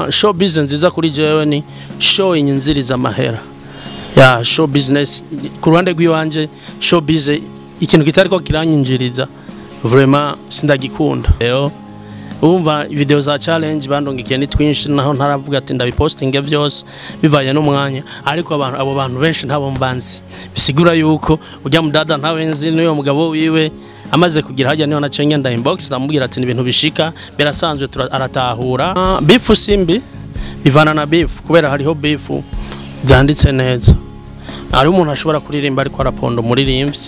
Show business nziza kuri jewe ni show inyinziriza amahera ya show business. Ku ruhande rw'iwanje, show business ikintu kitariko kiranyinjiriza, vraiment sindagikunda. Rero umva, video za challenge bandongikiye ni twinshi, naho ntaravuga ati ndabipostinge byose bivanye n'umwanya, ariko abantu, abo bantu benshi ntabo mbanzi, bisigura yuko ujya mudada ntawe nzi n'uyo mugabo wiwe. Amaze kugira hajya niho nacenye nda inbox, ndamubwira ati ni ibintu bishika, birasanzwe, aratahura. Beef simbi, bivana na beef, kubera hariho beef byanditse neza. Hari umuntu ashobora kuririmba ariko araponda umuririmbyi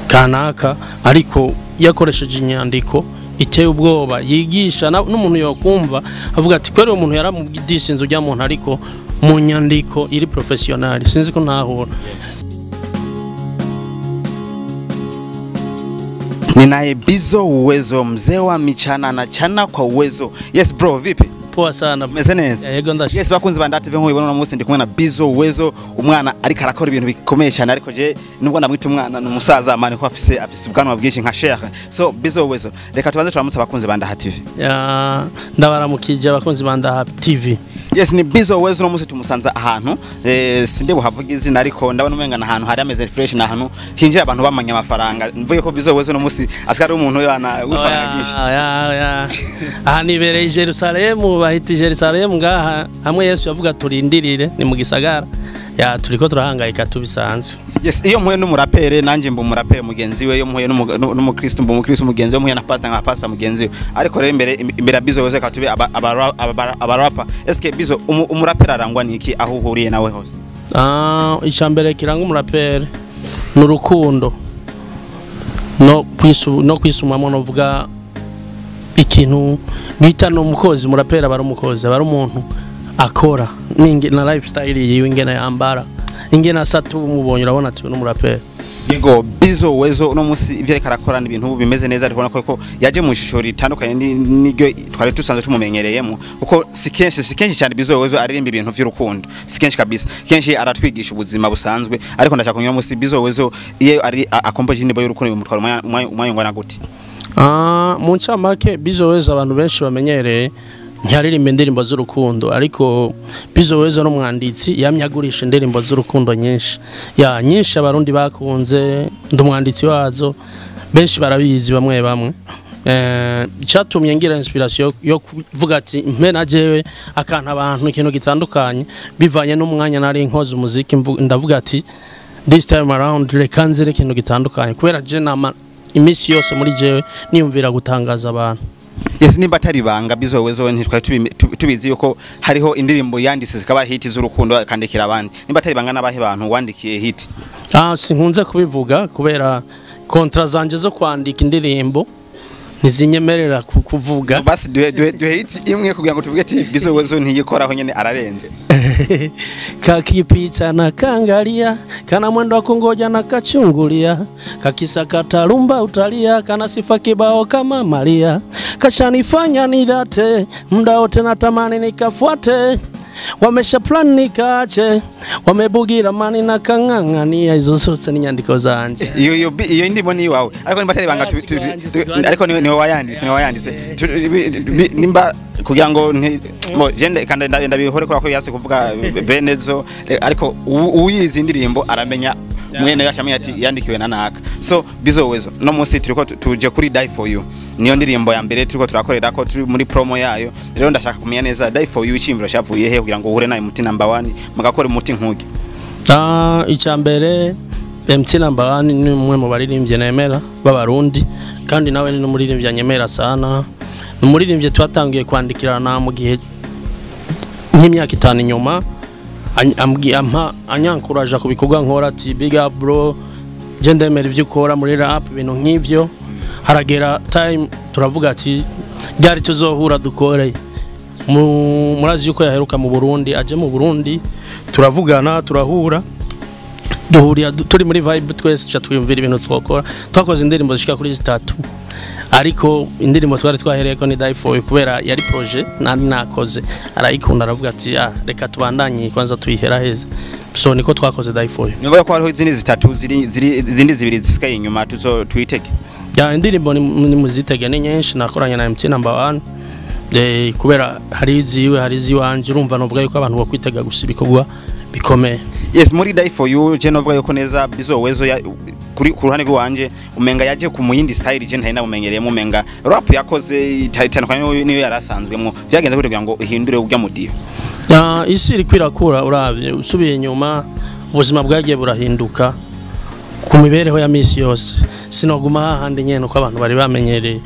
kanaka, ariko yakoresheje inyandiko iteye ubwoba yigisha n'umuntu yokumva avuga ati kweri uwo muntu yaramudisinze ujya muntu, ariko mu nyandiko iri professionnel. Sinzi ko ntahura. Ninaye Bizo Uwezo, mzee wa michana na chana kwa uwezo. Yes bro, vipi? Poa sana. Meze neza? Yego, ndash. Yes, bakunzi ba Ndaha TV, nk'ubibona uno munsi ndi kumwe na Bizo Uwezo, umwana ariko arakora ibintu bikomeye cyane, ariko je nubwo ndamwita umwana, ni umusaza mani ko afise ubwanwa bwinshi nka Sheikh. So Bizo Uwezo, reka tubanze turamutse abakunzi ba Ndaha TV. Ya, ndabaramukije abakunzi ba Ndaha TV. Yes, ni Bizo Uwezo. Uno munsi tumusanza ahantu, sinde buhavuga izina, ariko ndabona umenga na ahantu hari ameze fresh, na ahantu hinjira abantu bamanya amafaranga. Mvuge ko Bizo Uwezo uno munsi asikari umuntu yana w'ifaranga ryinshi. Ya, ya. Aha nibereye i Jerusalemu, bahita i Jerusalemu ngaha hamwe Yesu yavuga turindirire, ni mu gisagara. Ya, turiko turahangayika tubisanzwe. Yes, iyo mpuye n'umurapere nanje mba umurapere mugenzi we, iyo mpuye n'umukristo mba umukristo mugenzi we, mpuye na pastor nka pastor mugenzi we. Ariko rero imbere ya Bizo Uwezo katube abarapa. Eske Bizo, umurapere arangwa niki aho uhuriye nawe hose? Icambere kiranga umurapere ni urukundo no kwisumamo, novuga ikintu bita no umukozi. Umurapere aba ari umukozi, aba ari umuntu akora na lifestyle yiwe, ingene yambara, ingene asa, tumubonye urabona ati uyu ni umurapere. Yego, Bizo Uwezo uno munsi ivyo ariko arakora ni ibintu bimeze neza, ariko ubona ko yaje mu ishusho ritandukanye n'iryo twari dusanzwe tumumenyereyemo, kuko si kenshi cyane Bizo Uwezo aririmba ibintu vy'urukundo, si kenshi kabisa. Kenshi aratwigisha ubuzima busanzwe, ariko ndashaka kumenya munsi Bizo Uwezo iyo ari akompoje indirimbo y'urukundo bimutwara umwanya ungana gute? Mu ncamake, Bizo Uwezo abantu benshi bamenyereye ntiyaririmba indirimbo z'urukundo, ariko Bizo Uwezo n'umwanditsi yamye agurisha indirimbo z'urukundo nyinshi, ya nyinshi abarundi bakunze. Ndi umwanditsi wazo, benshi barabizi bamwe bamwe. Icyatumye ngira inspiration yo kuvuga ati mpe na jewe akantu abantu ikintu gitandukanye, bivanye n'umwanya nari nkoze umuziki, ndavuga ati this time around reka nzire ikintu gitandukanye, kubera je nama iminsi yose muri jewe niyumvira gutangaza abantu. Yes, nimba atari ibanga, Bizo Uwezo, ntitwari tubizi yuko hariho indirimbo yanditse zikaba hit z'urukundo akandikira abandi. Nimba atari ibanga, n'abahe bantu wandikiye hit? Sinkunze kubivuga kubera contrat zanje zo kwandika indirimbo ntizinyemerera kuvuga. Basi duhe hit imwe kugira ngo tuvuge ati Bizo Uwezo ntiyikoraho nyene, ararenze. Kakipita na kangalia, kana mwendo wa kungoja na kachungulia, kakisakata rumba utalia, kana sifa kibao kama Maria, kashanifanya nidate, muda wote natamani nikafuate, wamesha plan nikache, wamebugira mani na kang'ang'ania. Izo zose ni nyandiko zanje. Iyo indirimbo ni iwawe, ariko nimba atari ibanga Oya, si wanje, si wanje. Ariko ni wayanditse. Nimba kugira ngo mo jende kandi ndabihore ko yase kuvuga benezo, ariko uyizi indirimbo aramenya mwene yashamye ati yandikiwe na naka. So Bizo Uwezo, no munsi turiko tuje kuri Die For You, niyo ndirimbo ya mbere turiko turakorera ko turi muri promo yayo. Rero ndashaka kumenya neza Die For You, iciyumviro cyavuye he kugira ngo uhure nawe muti number 1 mugakora umuti nkuge? Icya mbere, MT number 1 ni umwe mu baririmbyi nemera b'abarundi, kandi nawe ni n'umuririmbyi anyemera sana. Ni umuririmbyi twatangiye kwandikirana mu gihe nk'imyaka 5 inyuma, ampa anyankuraja ku bikorwa nkora, ati big up bro, je ndemera ibyo ukora muri rap, ibintu nk'ivyo. Haragera time turavuga ati ryari tuzohura dukore. Murazi yuko yaheruka mu Burundi, aje mu Burundi turavugana, turahura, duhurira turi muri vibe twese, tuca twiyumvira ibintu twakora. Twakoze indirimbo zishika kuri zitatu, ariko indirimbo twari twahereyeko ni Die For You, kubera yari projet nari nakoze, arayikunda, aravuga ati ah, reka tubandanye kwanza tuyihera heza. So niko twakoze Die For You. Nivuga ko hariho izindi zitatu ziri izindi zibiri zisigaye inyuma tuzo twitege? Ya, indirimbo ni muzitege, ni nyinshi nakoranye na MT number 1. Kubera hari iziwe, hari iziwanje, urumva novuga yuko abantu bakwitega gusa ibikorwa bikomeye. Yes, muri Die For You je novuga yuko neza Bizo Wezo ya kuri ku ruhande rwanje umenga yaje ku muyindi style je ntari namumenyereye, umenga rap yakoze itandukanye niyo yarasanzwemo. Byagenze gute kugira ngo uhindure ujya mudiho? Isi iriko irakura, uravye usubiye inyuma ubuzima bwagiye burahinduka ku mibereho ya misi yose. Sinoguma hahandi nyene uko abantu bari bamenyereye,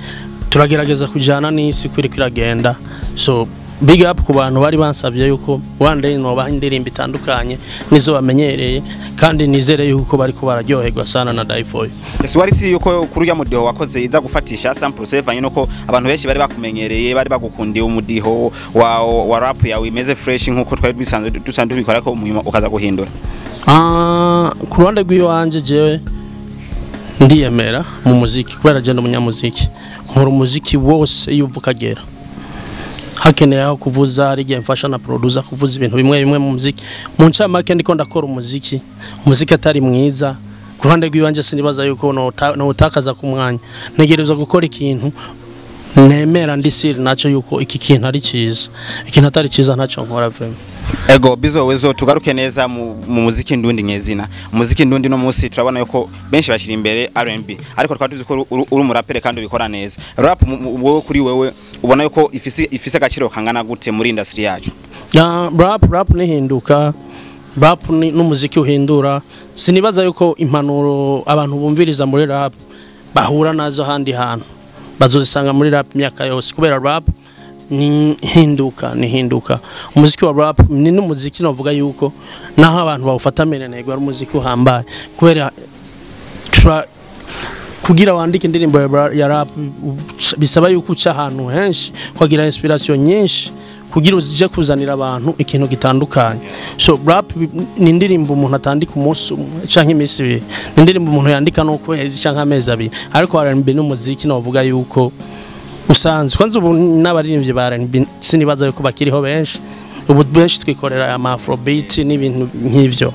turagerageza kujana n'isi uko iriko iragenda. So big up ku bantu bari bansabye yuko one day nobaha indirimbo itandukanye nizo bamenyereye, kandi nizere yuko bariko bararyoherwa sana na Die For You. Ese wari si yuko kuri urya mudiho wakoze iza gufatisha sample sevanye nuko abantu benshi bari bakumenyereye, bari bagukundiye umudiho wa rap yawe imeze fresh nkuko twari bisanzwe dusanzwe tubikora, ko munyuma ukaza guhindura? Ku ruhande rw'iwanje jewe ndiyemera mu muziki kubera je ndi umunyamuziki, nkora umuziki wose iyo uva ukagera hakeneye aho kuvuza, hari igihe mfasha na producer kuvuza ibintu bimwe bimwe mu muziki. Mu ncamake ndiko ndakora umuziki, umuziki atari mwiza ku ruhande rw'iwanje sinibaza yuko nowutakaza ku mwanya. Ntegerezwa gukora ikintu nemera ndi siri naco yuko iki kintu ari ciza, ikintu atari ciza ntaco nkora vraiment. Ego Bizo Wezo, tugaruke neza mu muziki ndundi nyezina. Umuziki ndundi no munsi turabona yuko benshi bashyira imbere R&B, ariko twari tuzi ko uri umurapere kandi ubikora neza. Rap wowe kuri wewe ubona yuko ifise agaciro kangana gute muri industry yacu? Ya, rap nihinduka, rap ni n'umuziki uhindura. Sinibaza yuko impanuro abantu bumviriza muri rap bahura nazo handi hantu bazozisanga muri rap imyaka yose, kubera rap ni hinduka, ni hinduka. Umuziki wa rap ni n'umuziki novuga yuko naho abantu bawufata menenegwa ari umuziki uhambaye, kubera kugira wandike indirimbo ya rap bisaba yuko uca ahantu henshi ukagira inspiration nyinshi kugira uzije kuzanira abantu ikintu gitandukanye. So rap ni indirimbo umuntu atandika umunsi umwe canke iminsi ibiri, ni indirimbo umuntu yandika no kwezi canke amezi abiri. Ariko R&B n'umuziki novuga yuko usanzwe kwanza ubu n'abaririmbyi ba R&B sinibaza yuko bakiriho benshi, ubu benshi twikorera ama afrobeat n'ibintu nk'ivyo.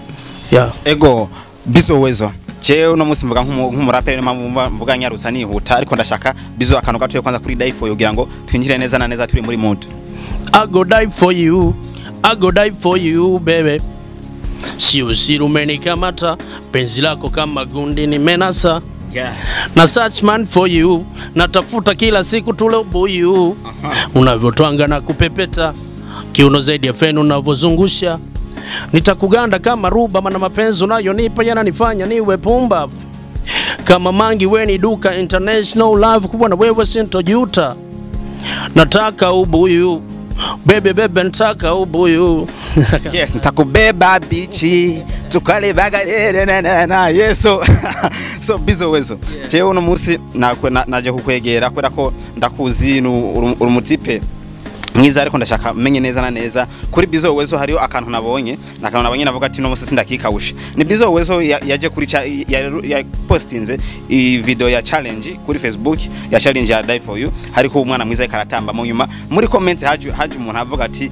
Yeah. Ego Bizo Wezo, jewe uno munsi mvuga nk'umuraperi, niyo mpamvu mvuga nyarutsa nihuta, ariko ndashaka Bizo akantu gatoya kwanza kuri Die For You kugira ngo twinjire neza na neza turi muri mood. I go die for you, I go die for you baby. Sio siri umenikamata, penzi lako kama gundi nimenasa. Na search man for you, natafuta kila siku tule ubuyu. Unavyotwanga na kupepeta, kiuno zaidi ya feni unavyozungusha. Nitakuganda kama ruba, maana mapenzi unayonipa yananifanya niwe pumbavu. Kama mangi we ni duka international love, kuwa na wewe sintojuta. Nataka ubuyu baby baby, nataka ubuyu. Yes, nitakubeba bichi tukale bagarere na na na. Yes, so Bizo Wezo, jewe uno munsi naje kukwegera kubera ko ndakuzi uri umutipe mwiza, ariko ndashaka menye neza na neza kuri Bizo Wezo hariyo akantu nabonye, nakantu nabonye navuga ati no munsi sindakikawushe. Ni Bizo Wezo yaje kuri ya postinze i video ya challenge kuri Facebook ya challenge ya Die For You, hariko umwana mwiza karatamba. Mu nyuma muri comment haje umuntu avuga ati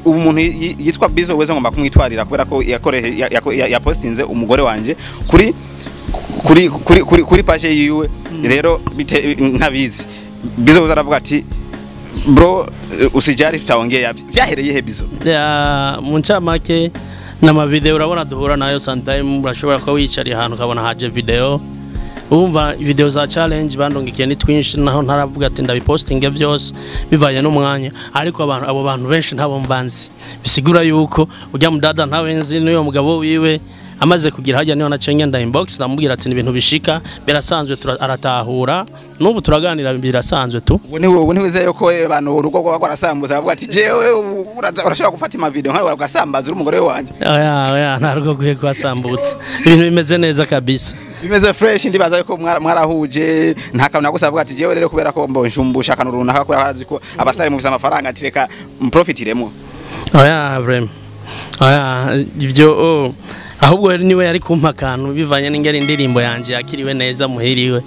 umuntu yitwa Bizo Wezo ngomba kumwitwarira kubera ko yakorehe ya postinze umugore wanje kuri page yiwe. Rero ntabizi Bizo Wezo aravuga ati bro usijali tutaongea. Vyahereye he Bizo? Ya, mu ncamake n'ama video urabona duhura nayo sometime, urashobora kuba wicariye ahantu ukabona haje video. Urumva video za challenge bandungikiye ni twinshi, naho ntaravuga ati ndabipostinge byose bivanye n'umwanya, ariko abantu abo bantu benshi ntabo mbanzi, bisigura yuko ujya mudada ntawe nzi n'uyo mugabo wiwe amaze kugira hajya niho nacenye ngenda inbox ndamubwira ati ni ibintu bishika birasanzwe, aratahura n'ubu turaganira birasanzwe tu. Ubu ni wizeye ko abantu urugo rwa rwarasambuza bavuga ati jewe urashobora gufata ima video nkawe ugasambaza uri umugore wanje? Oya oya, nta rugo guhe kwasambutse, ibintu bimeze neza kabisa. Bimeze fresh, ndibaza yuko mwarahuje nta kantu nagusa avuga ati jewe rero kubera ko mbonshumbusha akantu runaka, kubera ko arazi ko abastari mufise amafaranga, ati reka mprofitiremo. Oya vraiment, oya ivyo oh. Ahubwo niwe yari kumpa akantu bivanye n'ingeri indirimbo yanje yakiriwe neza muhiriwe,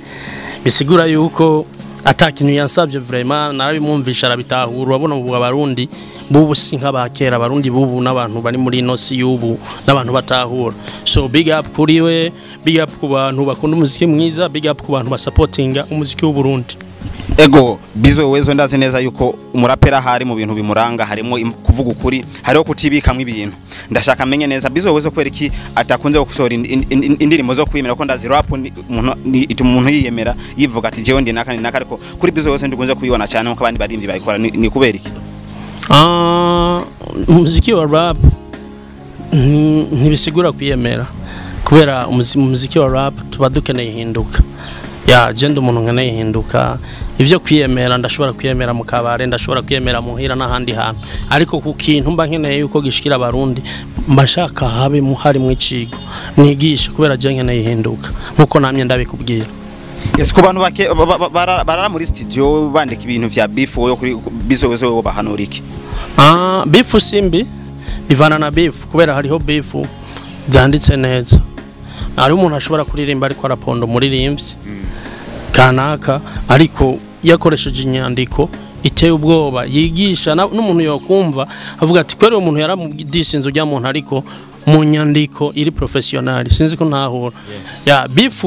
bisigura yuko atakintu yansabye vraiment, narabimwumvisha arabitahura. Urabona ubu abarundi bubu si nk'abakera, abarundi bubu n'abantu bari muri ino si y'ubu n'abantu batahura. So big up kuri we, big up ku bantu bakunda umuziki mwiza, big up ku bantu basapotinga umuziki w'u Burundi. Ego Bizo Uwezo, ndazi neza yuko umurapera hari mu bintu bimuranga harimo kuvuga ukuri, hariho kutibikamwe ibintu. Ndashaka menye neza Bizo Uwezo kubera iki atakunze gusohora indirimbo zo kwiyemera, ko ndazi rap ituma umuntu yiyemera, yivuga ati jewe ndi naka ni naka, ariko kuri Bizo Uwezo ndikunze kuyibona cyane nkuko abandi baririmbyi bayikora. Ni kubera iki? Umuziki wa rap ntibisigura kwiyemera, kubera umuziki wa rap tuba dukeneye ihinduka. Ya je ndi umuntu nkeneye ihinduka. Ivyo kwiyemera ndashobora kwiyemera mu kabare, ndashobora kwiyemera muhira n'ahandi hantu, ariko ku kintu mba nkeneye yuko gishikira abarundi, mba nshaka habe harimwo icigo nigisha, kubera je nkeneye ihinduka nkuko namye ndabikubwira. Yes, ku bantu bake barara muri studio bandika ibintu vya beef, wowe kuri Bizo Uwezo wowe bahanura iki? Beef simbi bivana na beef, kubera hariho beef zanditse neza. Hari umuntu ashobora kuririmba ariko araponda umuririmbyi kanaka, ariko yakoresheje inyandiko iteye ubwoba yigisha n'umuntu yokumva avuga ati kweri uwo muntu yaramudisinze ujya muntu, ariko mu nyandiko iri professional. Sinzi ko ntahura. Ya beef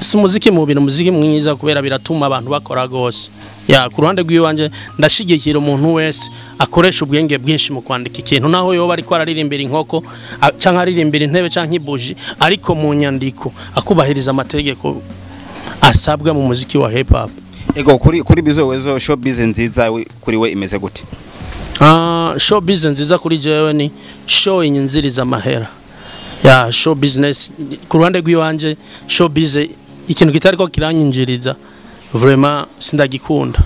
si umuziki mubi, ni umuziki mwiza, kubera biratuma abantu bakora gose. Ya ku ruhande rw'iwanje ndashigikira umuntu wese akoresha ubwenge bwinshi mu kwandika ikintu, naho yoba ariko araririmbira inkoko canke aririmbira intebe canke ibuji, ariko mu nyandiko akubahiriza amategeko asabwa mu muziki wa hip hop. Ego kuri Bizo Uwezo, showbiz nziza kuri we imeze gute? Showbiz nziza kuri jewe ni show inyinziriza amahera. Ya show business ku ruhande rw'iwanje, showbiz ikintu kitariko kiranyinjiriza vraiment sindagikunda.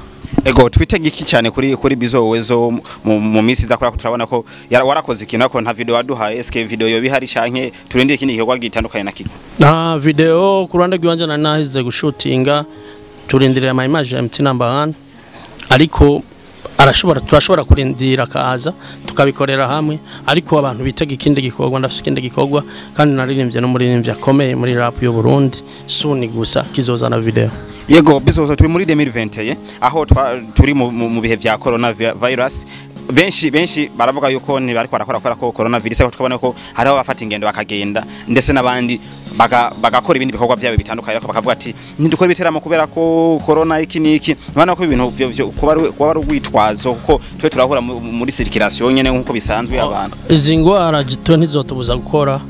Ego twitege iki cyane kuri Bizo Uwezo mu minsi iza, kubera ko turabona ko warakoze ikintu ariko nta video waduhaye. Eske video yo bihari canke turindire ikindi gikorwa gitandukanye na kiki? Na video ku ruhande rw'iwanje nari nahize gushutinga, turindiriye ama image ya MT number 1, ariko turashobora kurindira akaza tukabikorera hamwe, ariko abantu bitega ikindi gikorwa. Ndafise ikindi gikorwa kandi naririmbye n'umuririmbyi akomeye muri rap y'u Burundi soon, gusa kizozana video. Yego Bizo Uwezo, turi muri 2021 aho turi mu bihe vya corona virus. Benshi baravuga yuko ntibariko barakora kubera ko corona virus, ariko tukabona ko hariho abafata ingendo bakagenda, ndetse n'abandi bagakora ibindi bikorwa byabo bitandukanye, ariko bakavuga ati ntidukora ibiteramo kubera ko corona iki n'iki. Urabona ko ibintu vyo kuba ari urwitwazo, kuko twe turahura muri circulation nyene nkuko bisanzwe abantu. Izi ngwara twe ntizotubuza gukora,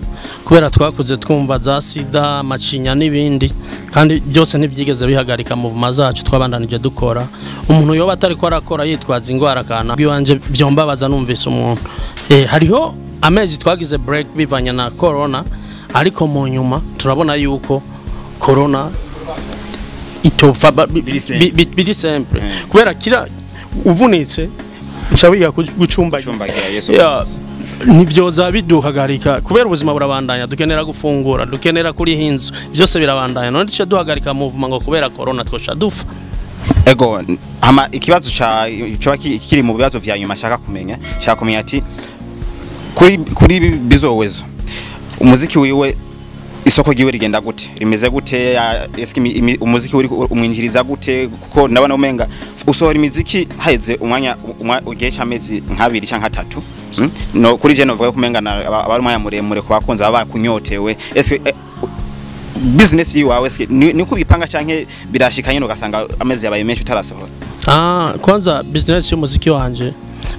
kubera twakuze twumva za sida, macinya n'ibindi, kandi byose ntibyigeze bihagarika mu zacu, twabandanije dukora. Umuntu yoba atariko arakora yitwaza ingwara kana biwanje byombabaza numvise umuntu. Hariho amezi twagize break bivanye na corona, ariko mu nyuma turabona yuko corona itopfa biri simple, kubera kira uvunitse uca wiga gucumbagira. Gucumbagira, Yesu. Ya, ntibyoza biduhagarika, kubera ubuzima burabandanya, dukenera gufungura, dukenera kuriha inzu, byose birabandanya. None duce duhagarika movement ngo kubera corona twoca dupfa? Ego hama ikibazo ca coba kiri mu bibazo vya nyuma shaka kumenya ati kuri Bizo Uwezo umuziki wiwe isoko ryiwe rigenda gute, rimeze gute? Eske umuziki uri umwinjiriza gute? Kuko ndabona umenga usohora imiziki haheze umwanya ugiye c'amezi nk'abiri canke atatu. No kuri je novuga ko umenga aba ari umwanya muremure ku bakunzi baba bakunyotewe. Eske business yiwawe eske ni kubipanga canke birashika nyene ugasanga amezi yabaye menshi utarasohora? Kwanza business y'umuziki wanje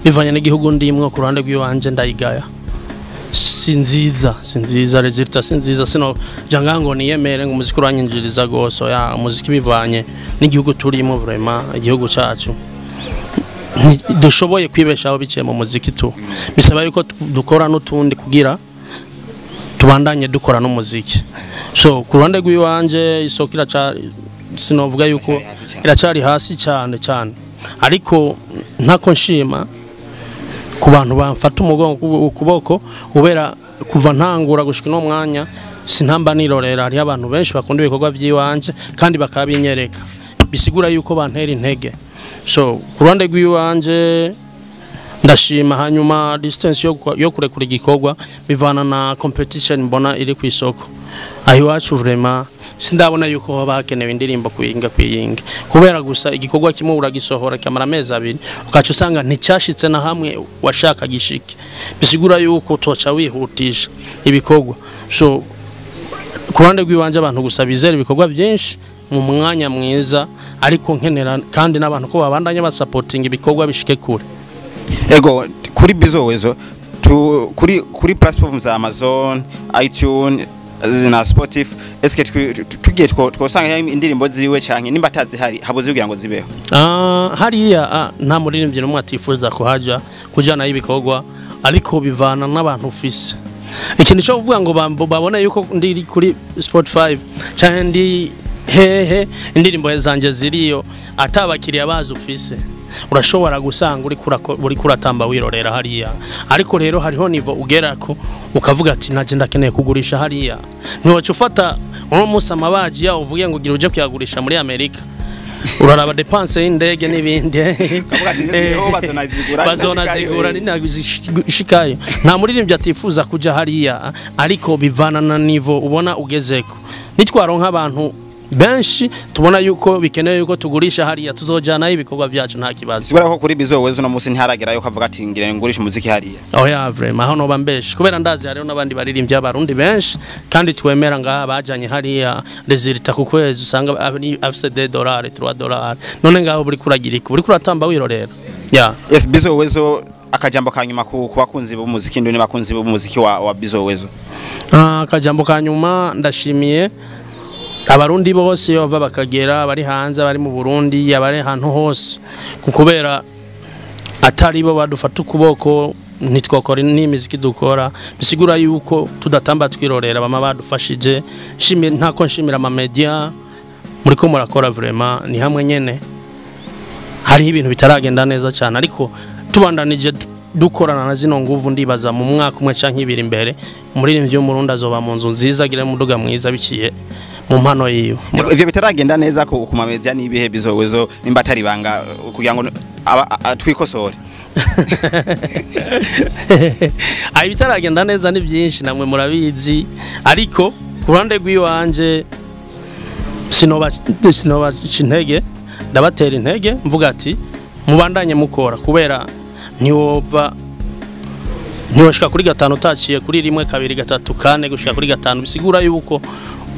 bivanye n'igihugu ndimwo, ku ruhande rw'iwanje ndayigaya, si nziza resulta si nziza. Sino janga ngo niyemere ngo umuziki uranyinjiriza gose. Ya umuziki bivanye n'igihugu turimo, vraiment igihugu cacu dushoboye kwibeshaho biciye mu muziki tu, bisaba yuko dukora n'utundi kugira tubandanye dukora n'umuziki. So ku ruhande rw'iwanje isoko iraca, sinovuga yuko iracari hasi cyane cyane, ariko ntako nshima ku bantu bamfata umugongo ukuboko, ubera kuva ntangura gushika no mwanya sintamba nirorera. Hariho abantu benshi bakunda ibikorwa by'iwanje kandi bakabinyereka, bisigura yuko bantera intege. So ku ruhande rw'iwanje ndashima. Hanyuma distance yo kurekura igikorwa bivana na competition mbona iri ku isoko aho iwacu. Vraiment sindabona yuko haba hakenewe indirimbo kuyinga kuyinga, kubera gusa igikorwa kimwe uragisohora kamara amezi abiri, ukaca usanga nticyashitse na hamwe washaka gishike, bisigura yuko utoca wihutisha ibikorwa. So ku ruhande rw'iwanje abantu gusa bizera ibikorwa byinshi mu mwanya mwiza. Ariko nkenera kandi n'abantu ko babandanya basupporting ibikorwa bishike kure. Ego, kuri Bizzo Uwezo kuri platforms za Amazon, iTunes na Spotify, eske tugiye twosanga indirimbo ziwe canke nimba atazihari habuze kugira ngo zibeho? Hariya nta muririmbyi n'umwe atifuza kuhaja kujana ibikorwa, ariko bivana n'abantu ufise. Ikintu cyo kuvuga ngo babone yuko ndi kuri Spotify canke ndi hehe indirimbo zanje ziriyo, atabakiriya bazi ufise, urashobora gusanga uri kuratamba wirorera hariya. Ariko rero hariho niveau ugerako ukavuga ati naje ndakeneye kugurisha hariya. Ntiwaca ufata uno munsi amabaji yawo uvuge ngo gira uje kuyagurisha muri Amerika, uraraba dépense y'indege n'ibindi. Ukavuga ati nisiho bazonazigura. Bazonazigura ninashikayo. Nta muririmbyi atifuza kuja hariya, ariko bivana na niveau ubona ugezeko. Nitwaronka abantu benshi tubona yuko bikenewe yuko tugurisha hariya, tuzojana ibikorwa byacu nta kibazo. Sibura ko kuri Bizzo Uwezo no munsi ntiharagerayo kavuga ati ngira ngurisha umuziki hariya. Oya, vraiment aho noba mbeshe, kubera ndazi hariho n'abandi baririmbyi b'Abarundi benshi kandi twemera ngaha bajanye hariya, résultat ku kwezi usanga ari afise $2, $3. None ngaho buri kuragira iki? Buri kuratamba wirorera ya. Yes, Bizzo Uwezo, akajambo kanyuma ku bakunzi b'umuziki ndundi, bakunzi b'umuziki wa Bizzo Uwezo. Akajambo kanyuma, ndashimiye Abarundi bose iyo bava bakagera, bari hanze, bari mu Burundi, abari ahantu hose, kubera atari bo badufata ukuboko ntitwakora n'imiziki dukora. Bisigura yuko tudatamba twirorera, bama badufashije. Nshimira, ntako nshimira ama media muriko murakora, vraiment ni hamwe nyene hariho ibintu bitaragenda neza cyane, ariko tubandanije dukorana na zino nguvu, ndibaza mu mwaka umwe canke ibiri imbere umuririmbyi w'Umurundi azoba mu nzu nziza, agire muduga mwiza biciye mu mpano yiwe. Ivyo bitaragenda neza ku ma media ni ibihe, Bizzo Uwezo, nimba atari banga, kugira ngo twikosore? Ayo bitaragenda neza ni byinshi, namwe murabizi, ariko ku ruhande rw'iwanje sinoba intege, ndabatera intege mvuga ati mubandanye mukora, kubera ntiwova ntiwashika kuri gatanu utaciye kuri rimwe, kabiri, gatatu, kane gushika kuri gatanu. Bisigura yuko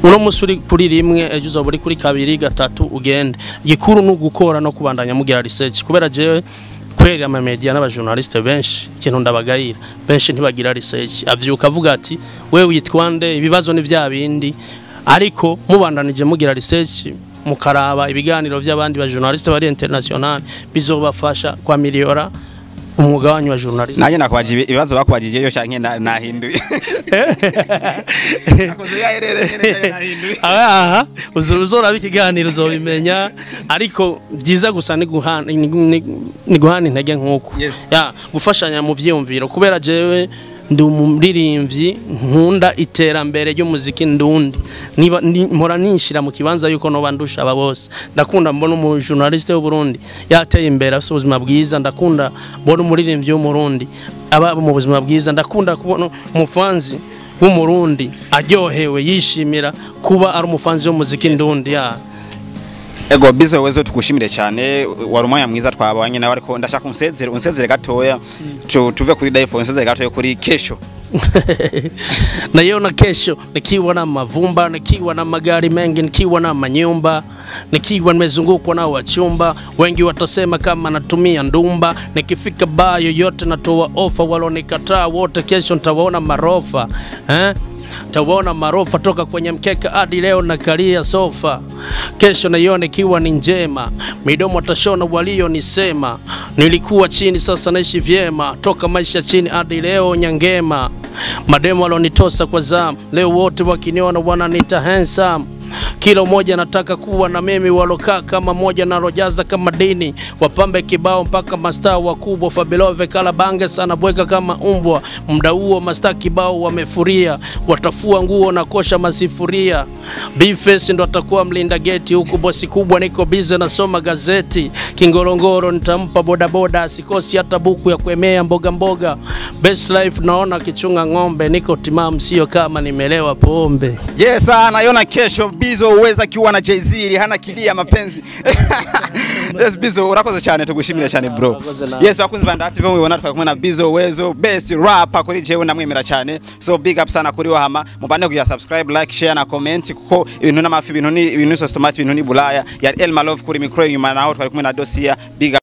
uno musi uri kuri rimwe, ejo uzoba uri kuri kabiri, gatatu, ugende. Igikuru ni ugukora no kubandanya mugira research, kubera jewe kweri ama media n'abajournaliste benshi ikintu ndabagayira, benshi ntibagira research. Avyuka avuga ati we witwa nde, ibibazo ni vya bindi. Ariko mubandanije mugira research, mukaraba ibiganiro by'abandi ba journaliste bari international, bizobafasha kwameliora umwuga wanyu wa journaliste. Nanjye nakwaje ibibazo bakwajije yo canke nahinduye. Akoze ya erere nyene nahinduye. Aha uzoraba ikiganiro uzobimenya, ariko byiza gusa ni guhana intege nkuko ya gufashanya mu vyiyumviro, kubera jewe ndi umuririmbyi nkunda iterambere ry'umuziki ndundi. Niba mpora ninshira mu kibanza yuko noba ndusha aba bose, ndakunda mbona umu journaliste w'u Burundi yateye imbere, afite ubuzima bwiza. Ndakunda mbona umuririmbyi w'Umurundi aba mu buzima bwiza. Ndakunda kubona umufanzi w'Umurundi aryohewe, yishimira kuba ari umufanzi w'umuziki ndundi ya. Ego, Bizzo Uwezo, tugushimire cyane, wari umwanya mwiza twabanye nawe, ariko ndashaka unsezere gatoya, tuve kuri Die For, unsezere gatoya kuri Kesho. Naiona kesho nikiwa na mavumba, nikiwa na magari mengi, nikiwa na manyumba, nikiwa nimezungukwa na wachumba wengi, watasema kama natumia ndumba. Nikifika baa yoyote natoa ofa, walonikataa wote kesho nitawaona marofa, eh? Tawaona marofa toka kwenye mkeka hadi leo nakalia sofa. Kesho naiona ikiwa ni njema, midomo tashona walionisema. Nilikuwa chini, sasa naishi vyema, toka maisha chini hadi leo nyangema. Mademo walonitosa kwa zamu, leo wote wakiniona wananiita handsome. Kila mmoja anataka kuwa na mimi, walokaa kama moja na rojaza kama dini, wapambe kibao mpaka mastaa wakubwa. Fabilove kala bange sana bweka kama umbwa, muda huo mastaa kibao wamefuria, watafua nguo na kosha masifuria. Bface ndo atakuwa mlinda geti, huku bosi kubwa niko busy nasoma gazeti. Kingorongoro nitampa bodaboda, asikosi hata buku ya kuemea mboga mboga. Best life naona kichunga ng'ombe, niko timamu sio kama nimelewa pombe. Yes, naiona kesho Bizzo Uwezo akiwa na Jay-Z, hana kilia mapenzi. Yes, Bizo, urakoze cyane, tugushimire cyane, bro. Urakoze nawe. Yes, bakunzi ba Ndati mubibona, twari kumwe na Bizo Wezo, best rapper kuri jewe, ndamwemera cyane. So big up sana kuri wahama mubane kugira subscribe, like, share na comment, kuko ibintu n'amafi, ibintu ni ibintu, sauce tomate, ibintu ni bulaya. Yari Elma Love kuri micro, inyuma naho twari kumwe na Dosia. Big up.